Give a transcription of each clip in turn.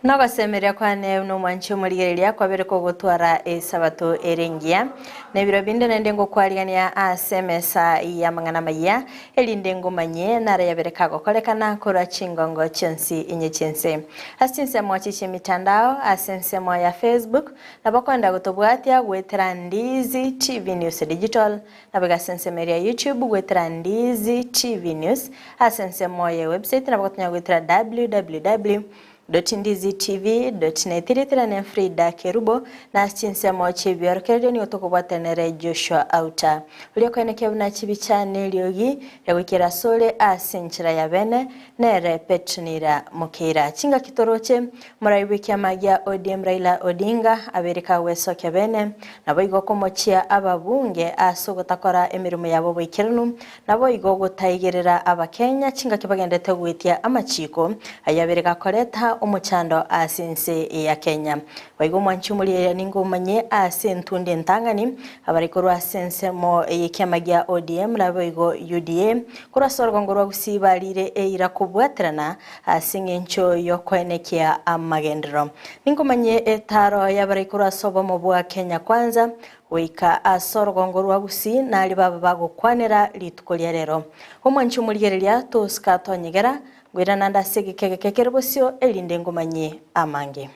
Nogosemeria kwane nomwanchi omorigereria kwabere kogotwara esabato erengia nebiro binde nende ngokwarigania ase emesa ya mang'ana maya erinde ngomanye nara yabere kagokorekana korwa chingongo chionsi inye chense ase chinsemo chiche mitandao ase ensemo ya Facebook nabo kwenda gotobwatia gwetera Ndizi TV News Digital nabo ase ensemo ya YouTube gwetera Ndizi TV News ase ensemo ya website nabo gotonya gwetera www ndizitv.net ne Frida Kerubo na chinsemo chibyorkerio ni otokobwatanere Joshua Auta ulia kwenekea buna chibichane lyogi yagwikira sole ase enchera ya bene nere Petronira Mukira chinga kitoroche muraiwikia magia ODM Raila Odinga abereka wesoke bene nabo igo komochia ababunge ase ogotakora emirimo yabo bwikiranu nabo igo gotaigerera abakenya chinga kibagendete gwitia amachiko ayabereka koreta omuchando asinse ya Kenya waigo mwanchumulia ningo manye ase ntunde ntangani abariko asense mo yekyamagia ODM nabo UDA kurasora ngorwa gusibalire eira kubwatirana asingencho yokwenekia amagendero ningo manye etaro yabariko rasobo mu bwa Kenya kwanza wika asorgo ngorwa gusi nali baba bagokwanera lituko lya lero omwanchumulia toska tonyegera gwira nanda sigi keke bosio elinde ngomanye amange.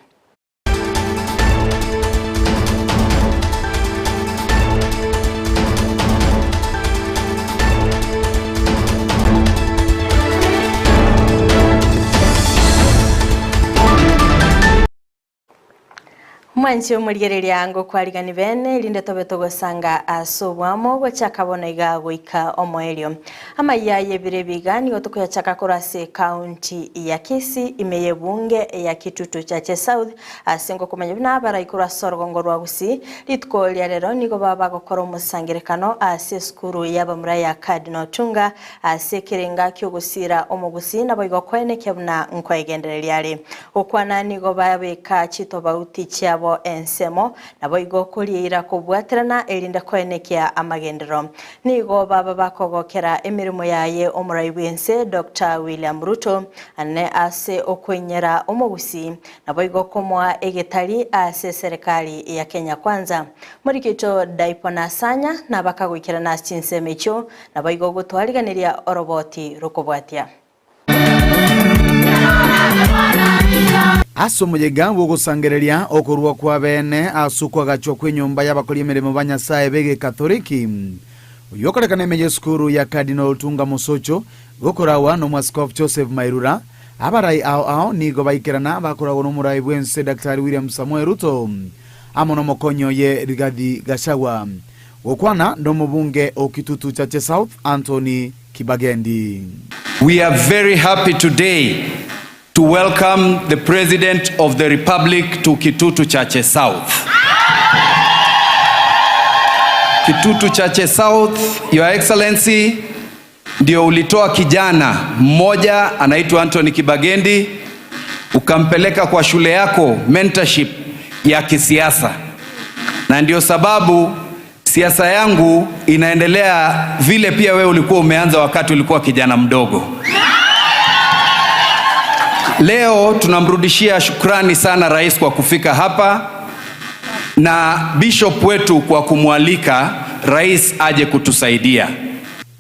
Mwanchi omurigereria ngo kwarigani bene linde tobe togosanga asobwamo gochakabona iga goika omoelio amaya yebire bigani gotokoyachaka korase county ya Kisii imeye bunge ya Kitutu Chache South asengo kumanya bina baraikura sorgongo rwa Gusii litko lya lero nigo baba gokora omusangerekano ase skuru yabamura ya Cardinal Tunga ase kirenga kyogusira omugusi nabo igo kwene buna nkwegendereria okwana nigo babeka chitobauti chiabo ensemo nabo igo kuriira kubwatirana erinda kwenekia amagendero nigo baba bakogokera emirimo yaye omurai bwense Dr. William Ruto ane ase okwenyera omugusi nabo igo komwa egetari ase serikali ya Kenya kwanza muri kito daipona sanya nabakagwikira na chinsemecho nabo igo gotwariganiria oroboti rukobwatia. Aso mujega wogosangereria okorwa kwa bene asukwa gachwa kwenyumba y'abakoli emirimo ba Nyasaye bege Katoliki uyokorekana emeje skuru ya Cardinal Tunga Mosocho gokorawa no Mwaskofu Joseph Mairura abarai ao ao nigo baikerana bakoragwa n'omurai bwense Dr. William Samuel Ruto amo n'omokonyo ye Rigathi Gachagua gokwana n'omubunge o Kitutu Chache South Anthony Kibagendi. We are very happy today to welcome the President of the Republic to Kitutu Chache South. Kitutu Chache South, Your Excellency, ndio ulitoa kijana mmoja anaitwa Anthony Kibagendi ukampeleka kwa shule yako mentorship ya kisiasa. Na ndio sababu siasa yangu inaendelea vile pia wewe ulikuwa umeanza wakati ulikuwa kijana mdogo. Leo tunamrudishia shukrani sana rais kwa kufika hapa na bishop wetu kwa kumwalika rais aje kutusaidia.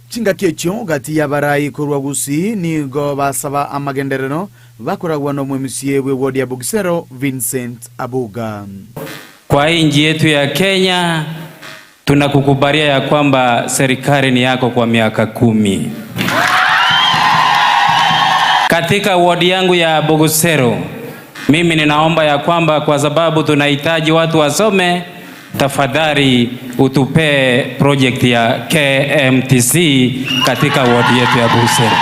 Chinga kiecho gati ya barai korwa Gusii nigo basaba amagenderero bakoragwa no mwemusie we ward ya Bugisero Vincent Abuga. Kwa nchi yetu ya Kenya tunakukubalia ya kwamba serikali ni yako kwa miaka 10. Katika ward yangu ya Bogosero, mimi ninaomba ya kwamba kwa sababu tunahitaji watu wasome, tafadhali utupee project ya KMTC katika ward yetu ya Bogosero.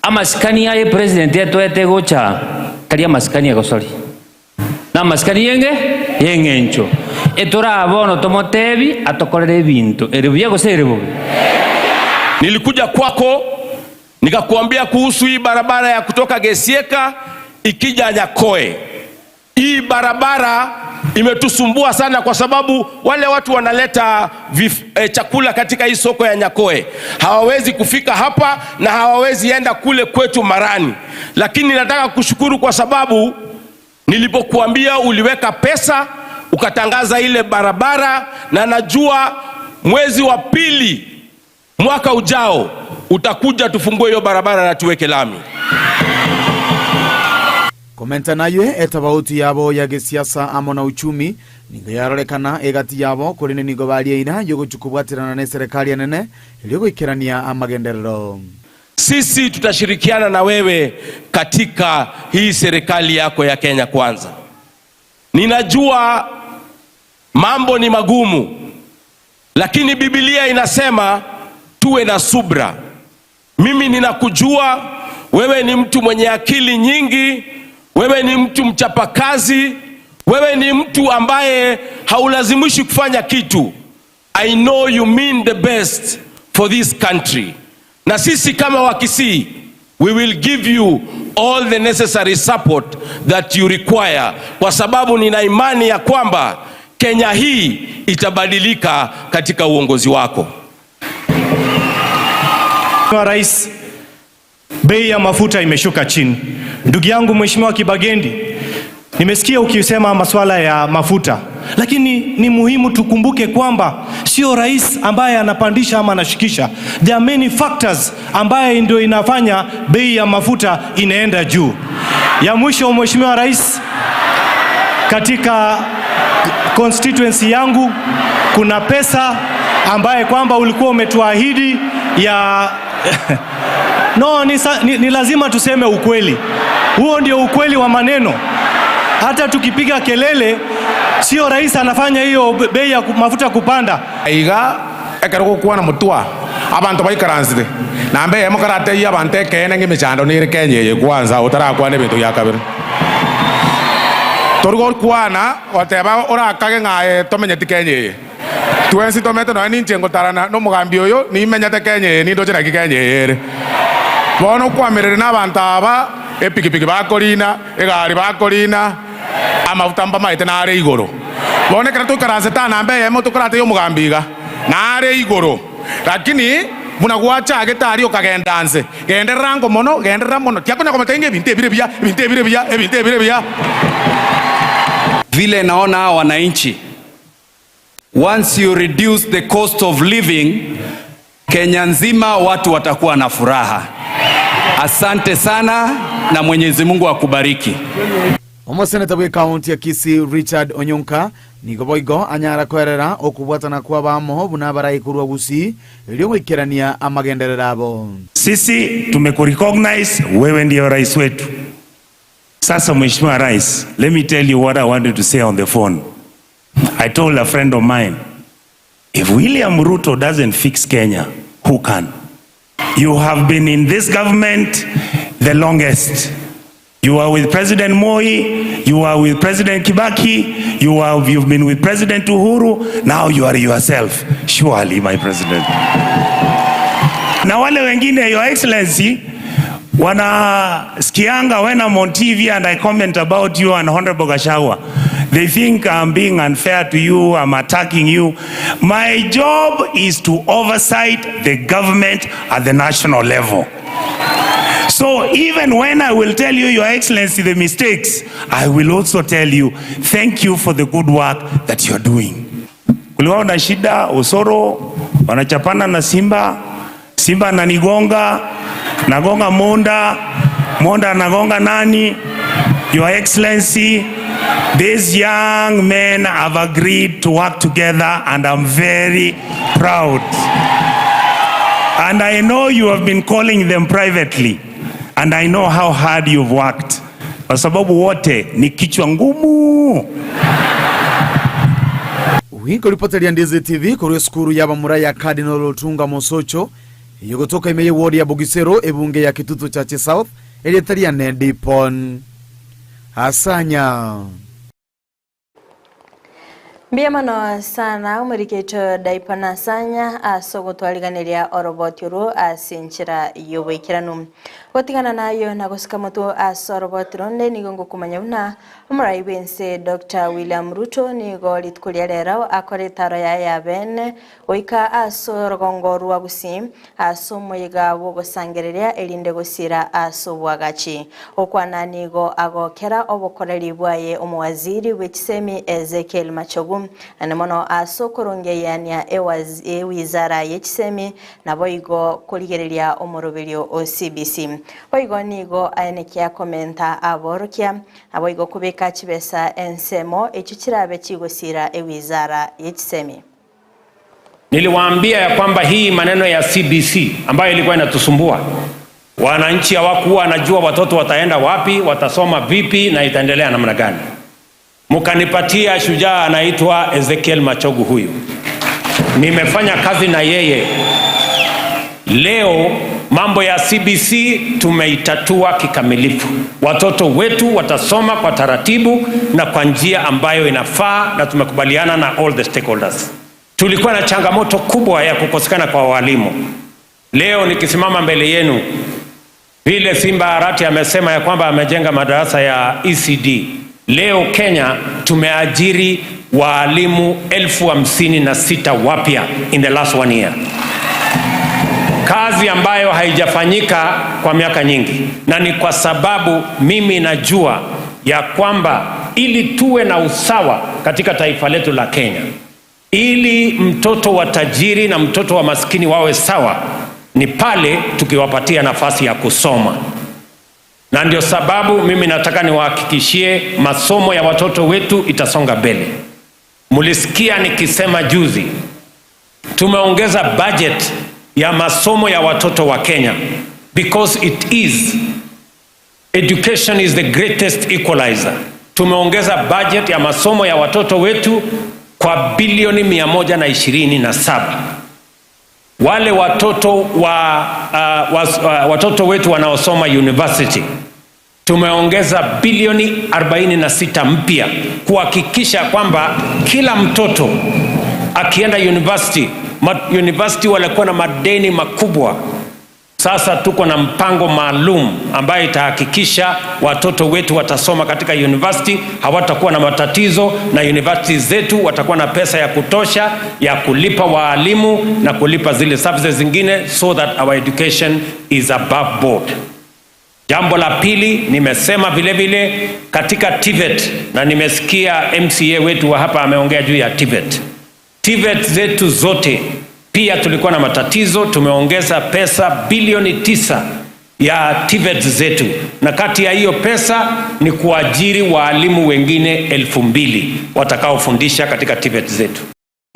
Amaskani ya president yetu etegocha tari amaskani ya gosori. Na amaskani yenge yengencho. Etora abono tomotebi atokorere bintu. Eribuye gosere bobe. Nilikuja kwako nikakuambia kuhusu hii barabara ya kutoka Gesieka ikija Nyakoe. Hii barabara imetusumbua sana kwa sababu wale watu wanaleta chakula katika hii soko ya Nyakoe hawawezi kufika hapa na hawawezi enda kule kwetu Marani. Lakini nataka kushukuru kwa sababu Nilipokuambia uliweka pesa ukatangaza ile barabara, na najua mwezi wa pili mwaka ujao utakuja tufungue hiyo barabara na tuweke lami. Komenta naye etabauti yabo ya gisiasa amo na uchumi nigo yarorekana egati yabo kuri nigo baria yogochukubwatirana na serikali enene iliyogoikerania amagenderero. Sisi tutashirikiana na wewe katika hii serikali yako ya Kenya Kwanza. Ninajua mambo ni magumu, lakini Biblia inasema tuwe na subra. Mimi ninakujua wewe ni mtu mwenye akili nyingi, wewe ni mtu mchapakazi, wewe ni mtu ambaye haulazimishi kufanya kitu. I know you mean the best for this country. Na sisi kama Wakisii, we will give you all the necessary support that you require, kwa sababu nina imani ya kwamba Kenya hii itabadilika katika uongozi wako. Mheshimiwa Rais, bei ya mafuta imeshuka chini. Ndugu yangu Mheshimiwa Kibagendi, nimesikia ukisema masuala ya mafuta, lakini ni muhimu tukumbuke kwamba sio rais ambaye anapandisha ama anashikisha. There are many factors ambaye ndio inafanya bei ya mafuta inaenda juu. Ya mwisho, Mheshimiwa Rais, katika constituency yangu kuna pesa ambaye kwamba ulikuwa umetuahidi ya no, ni lazima tuseme ukweli. Huo ndio ukweli wa maneno. Hata tukipiga kelele, sio rais anafanya hiyo bei ya mafuta kupanda. Iga ekero gokwana mutwa abantu baikaransire nambe emo karateiya abantu ekene ng'emichando nere Kenya eye kwanza otarakwana ebinto bia kabere tori gokwana goteba orakage ng'aye tomenyeti Kenya eye twensi tomete noe ninche ngotarana na omogambi oyo nimenyete Kenya eye nindocheraki Kenya eye ere bono okwamerere na abanto aba epikipiki bakorina egari bakorina amafuta mbamaete nare igoro bono ekero toikaranse tanambe eyemo tokarateiya omogambi iga nare igoro lakini buna gwachagete aria okagenda nse genderera ngo mono genderera mono tiakonya kometenge ebinto ebire buya ebinto ebire buya ebinto ebire buya. Vile naona hawa wananchi, once you reduce the cost of living, Kenya nzima watu watakuwa na furaha. Asante sana na Mwenyezi Mungu akubariki. Omoseneta bwe kaunti ya Kisii Richard Onyonka nigo boigo anyara kwerera okubwatana kwa bamo buna baraikurwa Gusii ilio goikerania amagenderera abo. Sisi tumekurecognize wewe ndio rais wetu. Sasa Mheshimiwa Rais, let me tell you what I wanted to say on the phone. I told a friend of mine, if William Ruto doesn't fix Kenya, who can? You have been in this government the longest. You are with President Moi, you are with President Kibaki, you've been with President Uhuru, now you are yourself. Surely, my president. Na wale wengine, Your Excellency, wanasikianga when I'm on TV and I comment about you and Honorable Gachagua. They think I'm being unfair to you, I'm attacking you. My job is to oversight the government at the national level. So even when I will tell you, Your Excellency, the mistakes, I will also tell you, thank you for the good work that you're doing. Kulikuwa na shida, Osoro, wanachapana na Simba, Simba ananigonga, nagonga Monda, Monda anagonga nani? Your Excellency, these young men have agreed to work together and I'm very proud. And I know you have been calling them privately. And I know how hard you've worked. Kwa sababu wote ni kichwa ngumu. Winko ripoteria Ndizi TV kuri skuru ya bamura ya Cardinal Otunga Mosocho yogotoka imeye ward ya Bugisero ebunge ya Kitutu Chache South eletaria Nedipon Asanya. Mbiamano sana umuriketo daipana sanya asogotwaliganiria oroboti ru asinchira yoboikeranu. Gotigana nayo na gosika moto asoroboti ronde nigo ngokumanya buna omorai bwense Dr. William Ruto nigo rituko ria rero akore etaro yaye ya bene goika ase orogongo rwa Gusii ase omoyega bwogosangereria erinde gosira ase obwagachi. Okwana nigo agokera obokoreri bwaye omowaziri bw'ekisemi Ezekiel Machogu ane mono ase okorongeyania ewizara y'ekisemi nabo igo korigereria omoroberio o CBC. Boigo nigo aenekia komenta aborokia nabo igo kubeka chibesa ensemo ekyo kirabe kigosira ewizara y'ekisemi. Niliwaambia ya kwamba hii maneno ya CBC ambayo ilikuwa inatusumbua wananchi, hawakuwa wanajua watoto wataenda wapi, watasoma vipi na itaendelea namna gani. Mkanipatia shujaa anaitwa Ezekiel Machogu. Huyu nimefanya kazi na yeye. Leo mambo ya CBC tumeitatua kikamilifu. Watoto wetu watasoma kwa taratibu na kwa njia ambayo inafaa, na tumekubaliana na all the stakeholders. Tulikuwa na changamoto kubwa ya kukosekana kwa walimu. Leo nikisimama mbele yenu, vile Simba Arati amesema ya kwamba amejenga madarasa ya ECD. Leo Kenya tumeajiri waalimu 56,000 wapya in the last one year, kazi ambayo haijafanyika kwa miaka nyingi, na ni kwa sababu mimi najua ya kwamba ili tuwe na usawa katika taifa letu la Kenya, ili mtoto wa tajiri na mtoto wa maskini wawe sawa, ni pale tukiwapatia nafasi ya kusoma. Na ndio sababu mimi nataka niwahakikishie masomo ya watoto wetu itasonga mbele. Mulisikia nikisema juzi, tumeongeza budget ya masomo ya watoto wa Kenya because it is education is the greatest equalizer. Tumeongeza budget ya masomo ya watoto wetu kwa bilioni 127. Wale watoto wetu wanaosoma university tumeongeza bilioni 46 mpya kuhakikisha kwamba kila mtoto akienda university, university walikuwa na madeni makubwa. Sasa tuko na mpango maalum ambayo itahakikisha watoto wetu watasoma katika university, hawatakuwa na matatizo, na university zetu watakuwa na pesa ya kutosha ya kulipa waalimu na kulipa zile services zingine, so that our education is above board. Jambo la pili nimesema vile vile katika TVET, na nimesikia MCA wetu wa hapa ameongea juu ya TVET. TVET zetu zote pia tulikuwa na matatizo, tumeongeza pesa bilioni 9 ya TVET zetu, na kati ya hiyo pesa ni kuajiri waalimu wengine 2,000 watakaofundisha katika TVET zetu.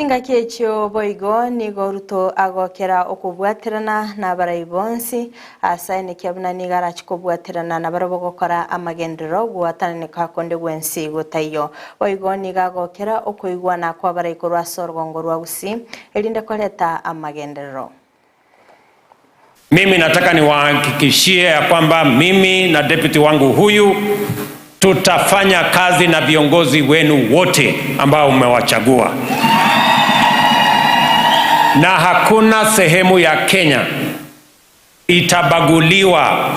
Ngaki ekyo boigo nigo Ruto agokera okobwaterana na abarai bonsi asaenekia buna nigo arachikobwaterana na barabwo gokora amagenderero gwatananeka konde gwensi gotaiyo. Boigo nigo agokera okoigwana kwa abarai korwa ase orugongo rwa Gusii erinde koreta amagenderero. Mimi nataka niwahakikishie ya kwamba mimi na deputy wangu huyu tutafanya kazi na viongozi wenu wote ambao mmewachagua, na hakuna sehemu ya Kenya itabaguliwa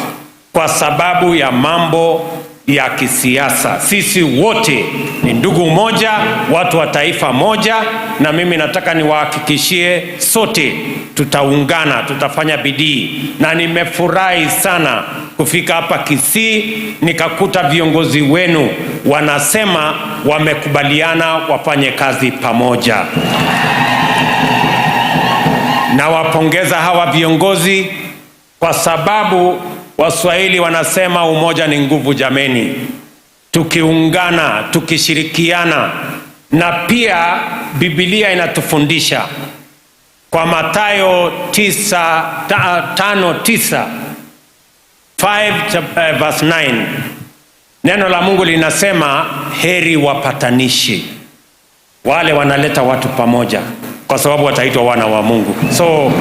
kwa sababu ya mambo ya kisiasa. Sisi wote ni ndugu moja, watu wa taifa moja, na mimi nataka niwahakikishie sote tutaungana, tutafanya bidii, na nimefurahi sana kufika hapa Kisii nikakuta viongozi wenu wanasema wamekubaliana wafanye kazi pamoja. Nawapongeza hawa viongozi kwa sababu Waswahili wanasema umoja ni nguvu. Jameni, tukiungana, tukishirikiana, na pia Biblia inatufundisha kwa Mathayo 5:9, 5 verse 9, neno la Mungu linasema heri wapatanishi, wale wanaleta watu pamoja, kwa sababu wataitwa wana wa Mungu. So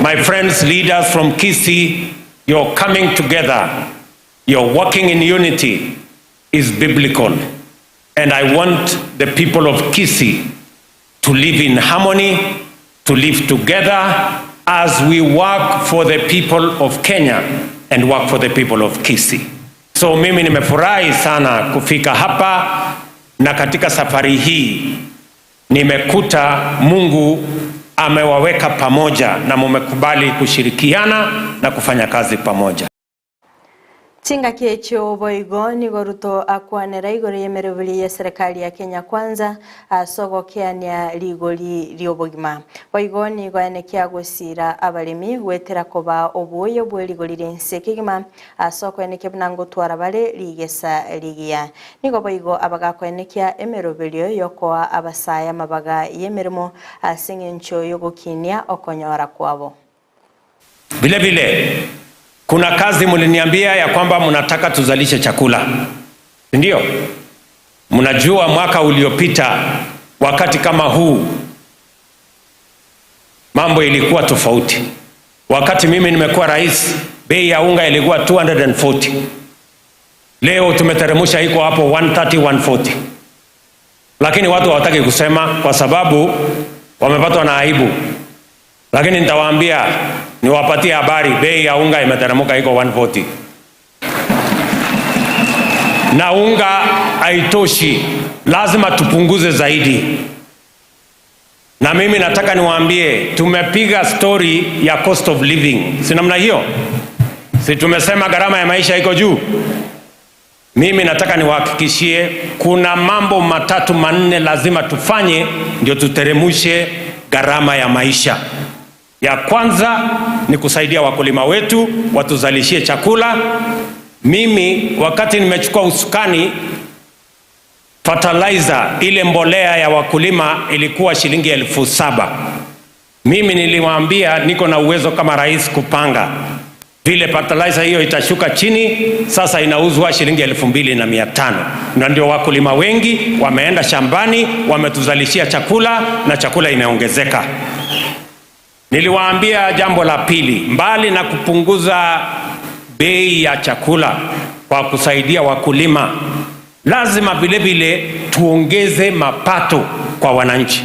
my friends, leaders from Kisii, you're coming together, you're working in unity is biblical. And I want the people of Kisii to live in harmony, to live together as we work for the people of Kenya and work for the people of Kisii. So mimi nimefurahi sana kufika hapa, na katika safari hii nimekuta Mungu amewaweka pamoja na mumekubali kushirikiana na kufanya kazi pamoja. Chingaki ekyo boigo nigo Ruto akwanera igoro y'emeroberi ya serikali ya Kenya Kwanza ase ogokeania rigori ri'obogima. Boigo nigo aenekia gosira abaremi gwetera koba obuoyo bwe rigori ria kegima ase okoenekia buna ngotwara bare rigesa rigiya. Nigo boigo abagakoenekia emeroberio yokoa abasaya amabaga y'emeremo ase eng'encho yogokinia okonyora kwabo. Vile vile kuna kazi mliniambia ya kwamba mnataka tuzalishe chakula, ndio? Mnajua mwaka uliopita wakati kama huu mambo ilikuwa tofauti. Wakati mimi nimekuwa rais, bei ya unga ilikuwa 240. Leo tumeteremsha, iko hapo 130, 140, lakini watu hawataki kusema kwa sababu wamepatwa na aibu, lakini nitawaambia, niwapatie habari, bei ya unga imeteremka, iko 140, na unga haitoshi, lazima tupunguze zaidi. Na mimi nataka niwaambie, tumepiga story ya cost of living, si namna hiyo? Si tumesema gharama ya maisha iko juu? Mimi nataka niwahakikishie kuna mambo matatu manne lazima tufanye ndio tuteremushe gharama ya maisha. Ya kwanza ni kusaidia wakulima wetu watuzalishie chakula. Mimi wakati nimechukua usukani, fertilizer ile mbolea ya wakulima ilikuwa shilingi 7,000. Mimi niliwaambia niko na uwezo kama rais kupanga vile fertilizer hiyo itashuka chini. Sasa inauzwa shilingi 2,500, na ndio wakulima wengi wameenda shambani, wametuzalishia chakula na chakula imeongezeka. Niliwaambia jambo la pili, mbali na kupunguza bei ya chakula kwa kusaidia wakulima, lazima vile vile tuongeze mapato kwa wananchi.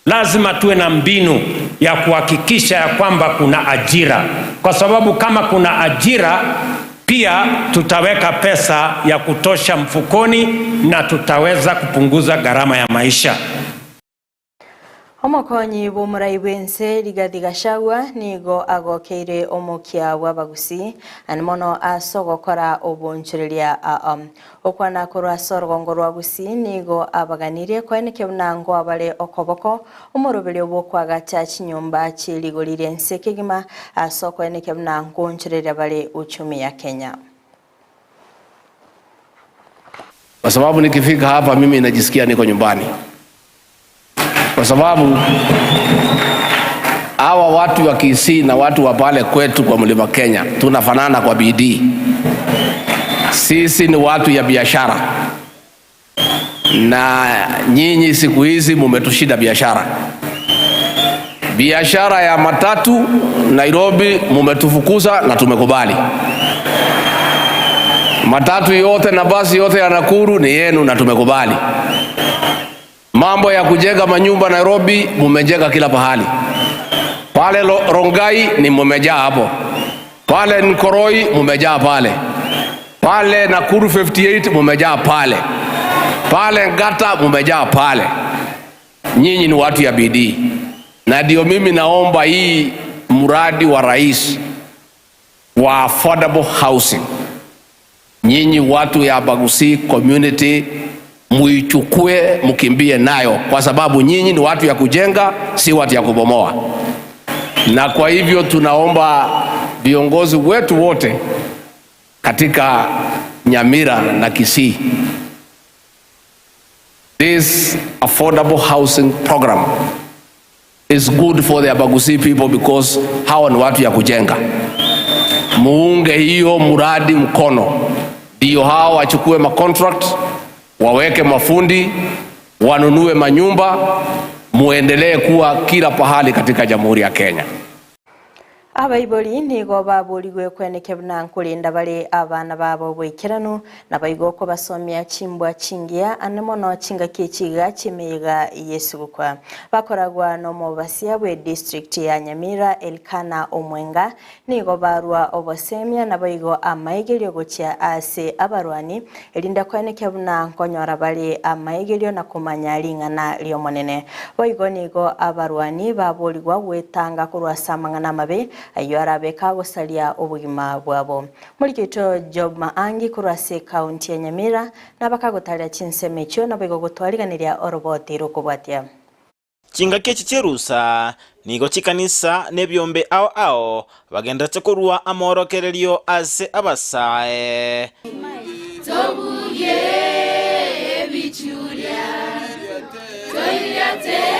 Lazima tuwe na mbinu ya kuhakikisha ya kwamba kuna ajira, kwa sababu kama kuna ajira pia tutaweka pesa ya kutosha mfukoni na tutaweza kupunguza gharama ya maisha. Omokonyi bw'omorai bwense Rigathi Gachagua nigo agokeire omokia bw'abagusi ani mono ase ogokora obonchoreria okwana korwa ase orugongo rwa Gusii nigo abaganirie koenekia buna abare okoboko omoroberio bw'okwagacha chinyomba chierigori ria ense kegima ase okoenekia buna ngonchoreria bare uchumi ya Kenya. Kwa sababu nikifika hapa mimi najisikia niko nyumbani, kwa sababu hawa watu wa Kisii na watu wa pale kwetu kwa Mlima Kenya tunafanana kwa bidii. Sisi ni watu ya biashara, na nyinyi siku hizi mumetushinda biashara. Biashara ya matatu Nairobi mumetufukuza na tumekubali. Matatu yote na basi yote ya Nakuru ni yenu na tumekubali. Mambo ya kujenga manyumba Nairobi mumejenga kila pahali. Pale Rongai ni mumejaa hapo. Pale Nkoroi mumejaa pale. Pale Nakuru 58 mumejaa pale. Pale Ngata mumejaa pale. Nyinyi ni watu ya bidii. Na ndio mimi naomba hii mradi wa rais wa affordable housing, nyinyi watu ya Abagusii community muichukue, mkimbie nayo, kwa sababu nyinyi ni watu ya kujenga, si watu ya kubomoa. Na kwa hivyo tunaomba viongozi wetu wote katika Nyamira na Kisii, this affordable housing program is good for the Abagusii people because hawa ni watu ya kujenga. Muunge hiyo mradi mkono, ndio hawa wachukue macontract, waweke mafundi, wanunue manyumba, muendelee kuwa kila pahali katika Jamhuri ya Kenya. Abaibori nigo baburigwe kweneke buna nkurinda bari abana babo bwikirano na baigo ko basomia chimbwa chingia ane mono chingaki chiga chimiga Yesu gukwa bakoragwa no mubasia bwe district ya Nyamira Elkana Omwenga nigo barwa obosemia na baigo amaigerio gochia ase abarwani erinda kweneke buna nkonyora bari amaigerio na kumanya ring'ana riomonene baigo nigo abarwani baburigwa gwetanga kurwa samang'ana mabe ayo arabeka gosalia obugima bwabo murikito Job Maangi kurwase county ya Nyamira nabakagotaria chinsemecho nabego gotwariganiria oroboti rukobwatia Chingaki chicherusa nigo chikanisa nebyombe ao ao bagenda chakorwa amorokererio ase abasae tobuye ebichuria toyate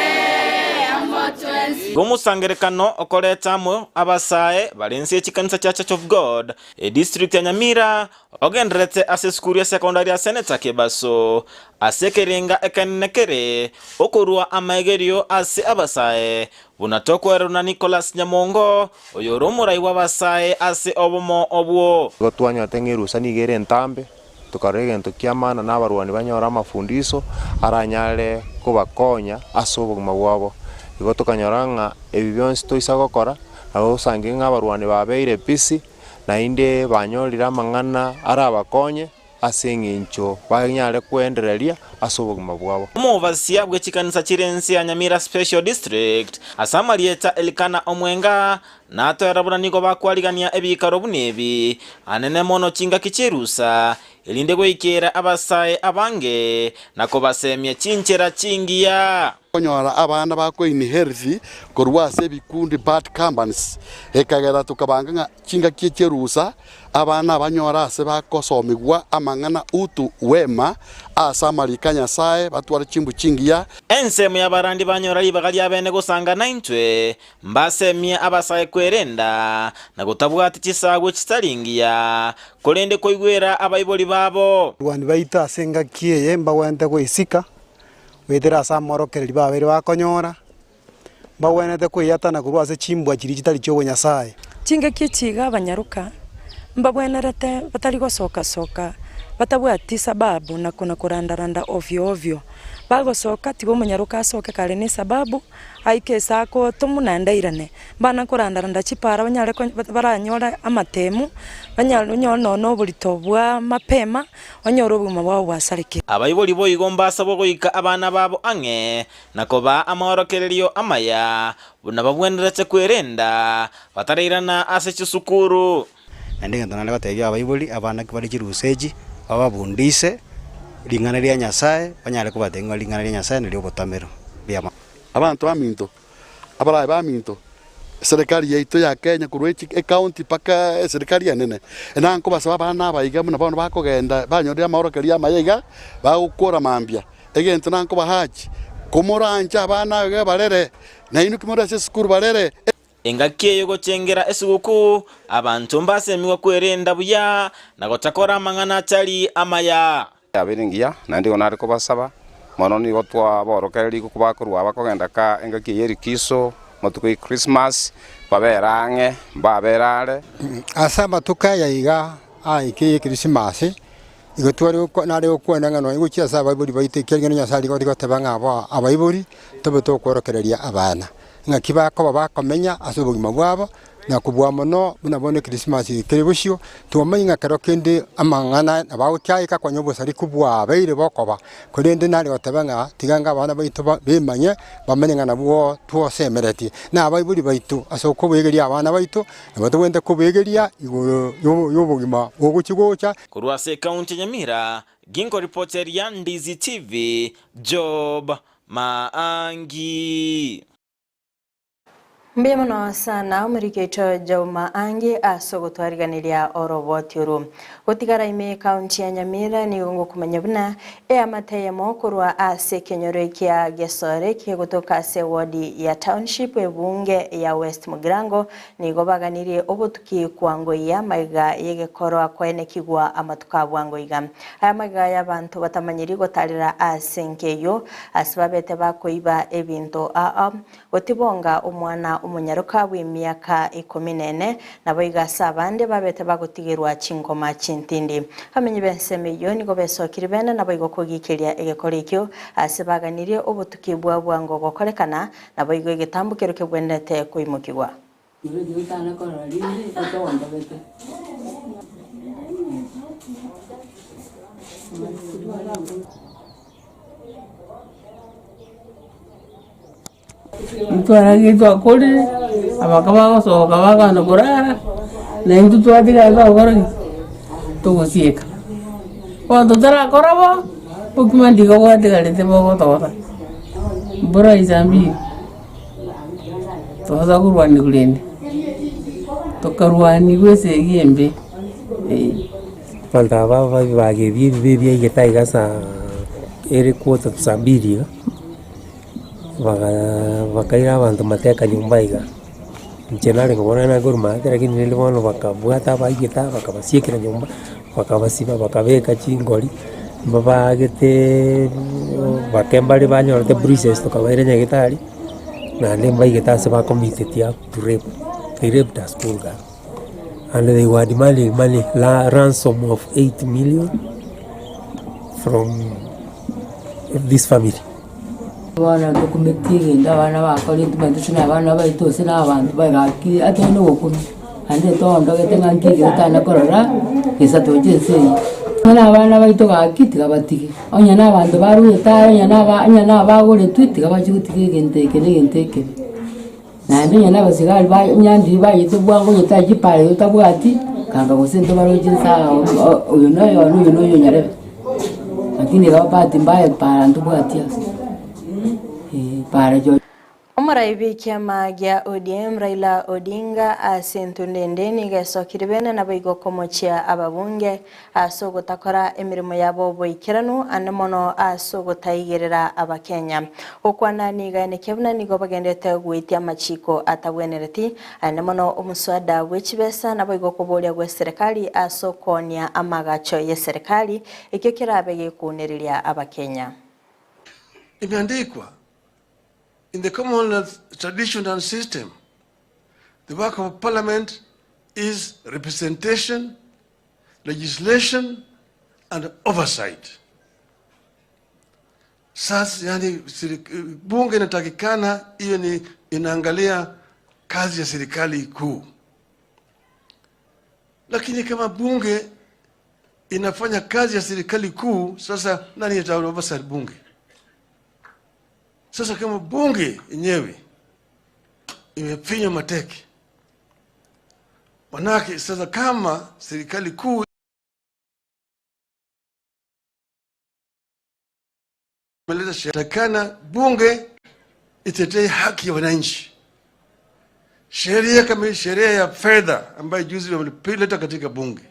Gomusangerekano okoretamo abasae balensi echikanisa cha Church of God e district ya Nyamira ogenderete ase skuru ya secondary ya Senator Kebaso ase kerenga ekenekere okorwa amaegerio ase abasae bunatokwero na Nicholas Nyamongo oyoro murai w'abasae ase obomo obwo gotwanya tengerusa nigere ntambe tukarege kiamana n'abarwani banyora amafundiso aranyale kubakonya ase obogima bwabo igo tukanyora ebi byonsi toisa gokora nabo usange ng'abarwani babeire pisi nainde banyorire amang'ana arabakonye ase eng'encho banyare kwendereria ase obogima bwabo. Omubasia bw'echikanisa chirensi ya Nyamira Special District asamarieta Elikana Omwenga natoera nigo bakwarigania ebikaro bunebi anene mono chingaki chirusa elinde goikera abasae abange nakobasemia chinchera chingiya konyora abana bako inherit korwa ase ebikundi bad companies ekagera tukabanga chingaki chirusa abana banyora ase bakosomigwa amang'ana utu wema ase amarika Nyasaye batwara chimbu chingiya. Ensemo y'abarandi banyora ribaga ryabene gusanga naintwe mbasemia abasae kwerenda na gutabwati chisago chitaringiya korende koigwera abaibori babo. Rwani baita asenga kieye mbagwente gwisika wethera ase amorokereri babere bakonyora mbagwenete kwiyatana korwa ase chimbwa chiri chitari chiogo Nyasaye. Chingaki chiga abanyaruka mbabwenerete batari gosoka soka batabwati sababu na kuna kurandaranda ovyo ovyo bagosoka tigo munyaruka asoke kare ni sababu aike sako tumunandairane bana kurandaranda chipara banyare baranyora amatemu banyare nyono no bulito bwa mapema onyora obugima bwabo bwasarike. Abaibori boigomba asabo goika abana babo ang'e nakoba amorokererio amaya bunababwenerete kwerenda batarairana ase chisukuru. Naende ntonale batebia abaibori abana bari chiruseji bababundise ring'ana ria Nyasaye banyare kubatenga ring'ana ria Nyasaye nari obotamero biama. Abantu baminto abarayi baminto serikali yaito ya Kenya kurwa county paka serikali enene enanko basaba abana abaiga muna bono bakogenda banyorire amorokererio amaya bagokora mambia egento nanko bahachi komoranja abana barere nainu kimora ase sukuru barere. Engaki eyo gochengera esuguku abantu mbasemiwa kwerenda buya na gotakora amang'ana atari amaya. Abiringia nandi onare kobasaba mono nigo twaborokereri kubakorwa bakogenda ka engaki yerikiso matuko ya Christmas baberange baberare asa matuka yaiga aike Christmas igo twari nare okwenda ng'ano igo chiasa abaibori baite kiarigano Nyasaye rigo rigoteba ng'abo abaibori tobe tokworokereria abana ng'aki bakoba bakomenya ase obogima bwabo na kubwa mono buna bone Christmas kere bushio twamanya ng'akero kende amang'ana abagochaika kwanya obosari kubwa baire bokoba korende nare goteba ng'a tiga ng'a abana baito bemanye bamenye ng'a nabwo twosemeretie na abaibori baito ase okobegeria abana baito nabo tobwente kobegeria igoro y'obogima ogochigocha. Korwa ase county Nyamira ginko reporter ya Ndizi TV Job Maangi. Mbuya mono sana omoriketo Job Maangi ase ogotwariganiria oroboti oru gotigara ime county ya Nyamira nigo ngokumanya buna eamateyemo korwa ase ekenyoro kia Gesore kigotoka ase wodi ya township ebunge ya West Mugirango nigo baganirie obotuki kwangoiya maiga yegekorwa kwenekigwa amatuka bwangoiga aya maiga y'abantu batamanyiri gotarira ase nkeyo ase babete bakoiba ebinto aa gotibonga omwana omonyaroka bwa emiaka 14 nabo igasa abande babete bagotigerwa chingoma chintindi amenyi benseme iyo nigo besokire bene nabo igokogikeria egekora ekio ase baganirie obotuki bwa bwango gokorekana nabo igo egetambukero kebwenete koimokigwa. Ntwaragitwa akorire abaka bagosoka bagana korara na intwe twatiga twagokora ki togosieka bono totarakora bo bokima ndiko bwatigarete bogotota mbura isambiri tosa korwania korende tokarwaniwa esegi embe. Abanto aba bagebia ebibe biaigete iga asa ere quarter to saa mbili iga bakaira abanto mateka nyomba iga inche narenge bono nagoro maate lakini rende bono bakabwata abaigete bakabasiekera nyomba bakabasiba bakabeka chingori mbabagete bakembare banyorete bruises tokabaira nyagetari naende mbaigete ase bakomiteti up to rape. They raped a school girl and they were demanding money, ransom of 8 million from this family. Abana tokumetirinda abana bakorire tumatuse abana baitose na abantu bagaki ate no gokumi ande tondogete ng'anki gotana korora gesa tojense na abana baito gaki tigabatige onya na abantu barueta onya na ba onya na bagore twitiga bachigutiga egente negente eke naende onya na abasigari ba nyandi bayete bwango yotagipare yotabwati kanga gose ntobarojensa oyo noyo oyo noyo nyarebe lakini gabati mbaya para ntubwati para jo. Omoraibi kiama gia ODM Raila Odinga ase entundende gesokire bene nabo igokomochia ababunge ase ogotakora emirimo yabo boikeranu ane mono ase ogotaigerera abakenya okwana niga kebuna nigo bagendete gweitia amachiko atabwenereti ane mono omuswada bwechibesa nabo igokoboria gwe serikali ase okonia amagacho ye serikali ekio kerabe gekunereria abakenya. Imeandikwa in the Commonwealth tradition and system, the work of Parliament is representation, legislation, and oversight. Sasa, yani, bunge inatakikana hiyo ni inaangalia kazi ya serikali kuu. Lakini kama bunge inafanya kazi ya serikali kuu, sasa nani ata oversight bunge? Sasa kama bunge yenyewe imefinywa mateke, manake sasa kama serikali kuu imeleta sheria, takana bunge itetee haki ya wananchi. Sheria kama sheria ya fedha ambayo juzi wameleta katika bunge,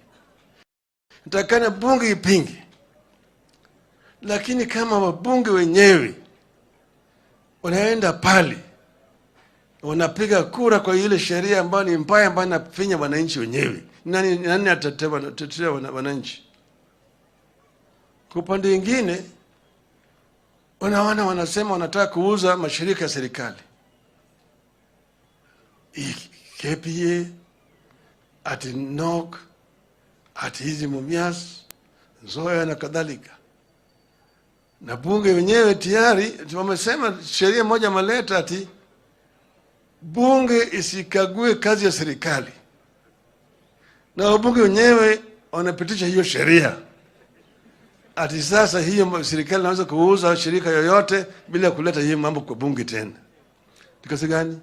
takana bunge ipinge. Lakini kama wabunge wenyewe wanaenda pale wanapiga kura kwa ile sheria ambayo ni mbaya, ambayo inafinya wananchi wenyewe, nani atatetea wananchi? Kwa upande mwingine wanaona wanasema wanataka kuuza mashirika ya serikali, KPA, ati NOC, ati hizi Mumias, Nzoia na kadhalika. Na bunge wenyewe tayari wamesema sheria moja maleta ati bunge isikague kazi ya serikali, na wabunge wenyewe wanapitisha hiyo sheria ati sasa hiyo serikali inaweza kuuza shirika yoyote bila kuleta hiyo mambo kwa bunge tena. Ni gani?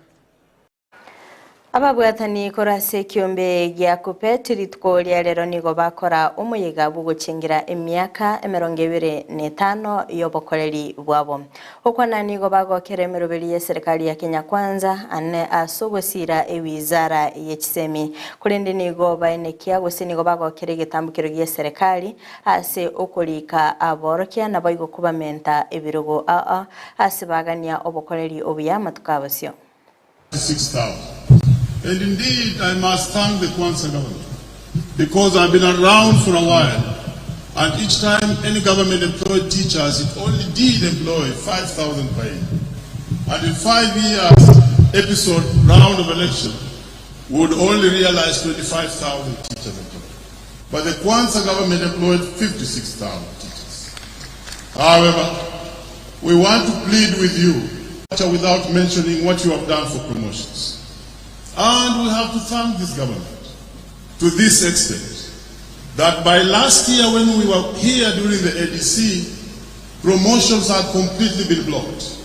Ababwatani korase kiombe gia kupet rituko ria rero nigo bakora omuyega bugochengera emiaka 25 yobokoreri bwabo. Okwana nigo bagokera emeroberi ya serikali ya Kenya Kwanza ane asogosira ewizara yechisemi kurende nigo baenekia gose nigo bagokera egetambukiro gia serikali ase okorika aborokia nabo igo kubamenta ebirogo aa ase bagania obokoreri obuya matukabasio. 6,000. And indeed, I must thank the Kwanza government, because I've been around for a while, and each time any government employed teachers, it only did employ 5,000 per year. And in 5 years, episode round of election, we would only realize 25,000 teachers employed. But the Kwanza government employed 56,000 teachers. However, we want to plead with you without mentioning what you have done for promotions. And we have to thank this government to this extent that by last year when we were here during the ADC, promotions had completely been blocked.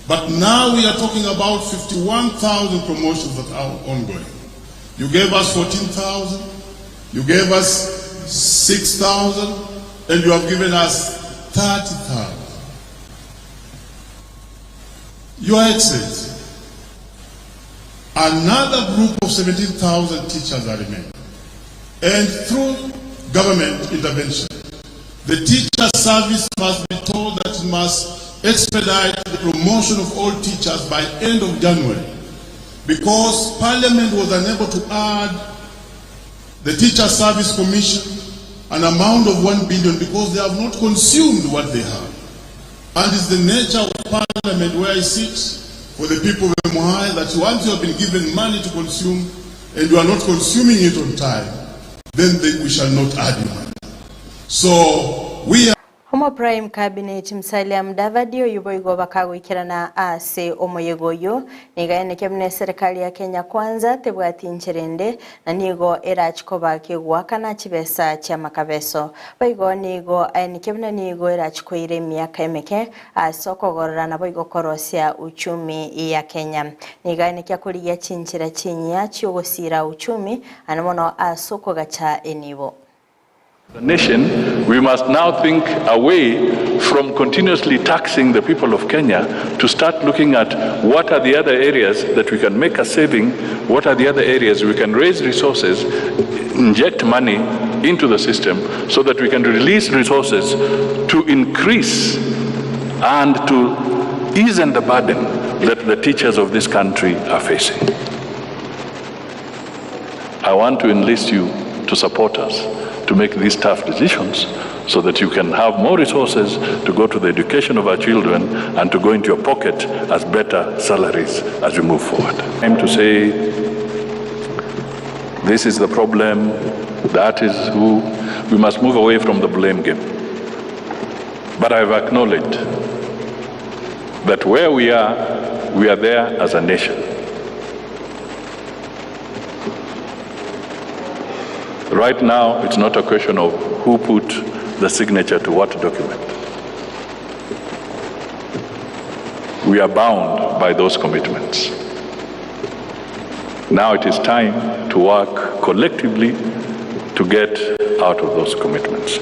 But now we are talking about 51,000 promotions that are ongoing. You gave us 14,000, you gave us 6,000, and you have given us 30,000. Your Excellency, another group of 17,000 teachers are remaining. And through government intervention, the teacher service must be told that it must expedite the promotion of all teachers by end of January, because Parliament was unable to add the Teacher Service Commission an amount of 1 billion because they have not consumed what they have. And it's the nature of Parliament where I sit for the people of Emuhaya that once you have been given money to consume and you are not consuming it on time, then we shall not add you money. So we are Homo Prime Cabinet Musalia Mudavadi oyubo igo bakagwikirana ase omoyego oyo nigaeneke mune serikali ya Kenya Kwanza tebwati ncherende na nigo erachikoba kegwakana chibesa chia makabeso baigo nigo aeneke mune nigo erachikoire emiaka emeke ase okogorora nabo igo korosia uchumi ya Kenya nigaeneke akorigia chinchera chinyia chiogosira uchumi anomono ase okogacha enibo. As a nation, we must now think away from continuously taxing the people of Kenya to start looking at what are the other areas that we can make a saving, what are the other areas we can raise resources, inject money into the system so that we can release resources to increase and to ease the burden that the teachers of this country are facing. I want to enlist you to support us to make these tough decisions so that you can have more resources to go to the education of our children and to go into your pocket as better salaries as we move forward. I'm to say, this is the problem, that is who, we must move away from the blame game. But I've acknowledged that where we are there as a nation. Right now, it's not a question of who put the signature to what document. We are bound by those commitments. Now it is time to work collectively to get out of those commitments.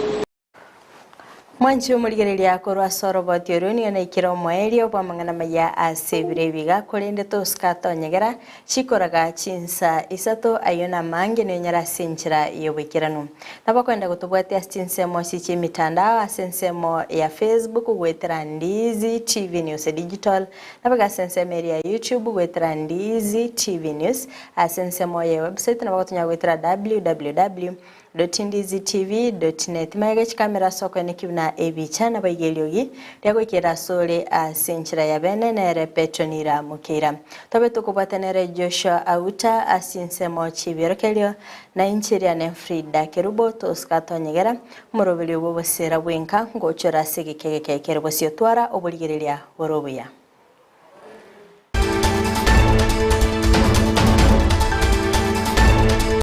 Mwanchi omorigereria korwa soroboti orio nigo naikire omoerio bwa amang'ana maya ase ebiro ebiga korende tosikatonyegera chikoraga chinsa isato ayo na mange nionyara ase enchera ya oboikeranu. Nabo kwenda gotobwatia ase chinsemo ase chiemitandao ase ensemo ya Facebook gwetera Ndizi TV News Digital, nabo ase ensemo eri ya YouTube gwetera Ndizi TV News, ase ensemo ya website nabo gotonya gwetera www.ndizitv.net. Maega chikamera soko nekibuna ebicha na baigeliogi ryagwikira sole ase enchera ya bene nere Petronira Mukira. Tobe tukubwatanere Joshua Auta ase ensemo chibiorokelio na inchiria ne Frida Kerubo tosikatonyegera omoroberi obwo bosera bwenka ngochora ase egekegeke kere bosio twara oborigereria borobuya.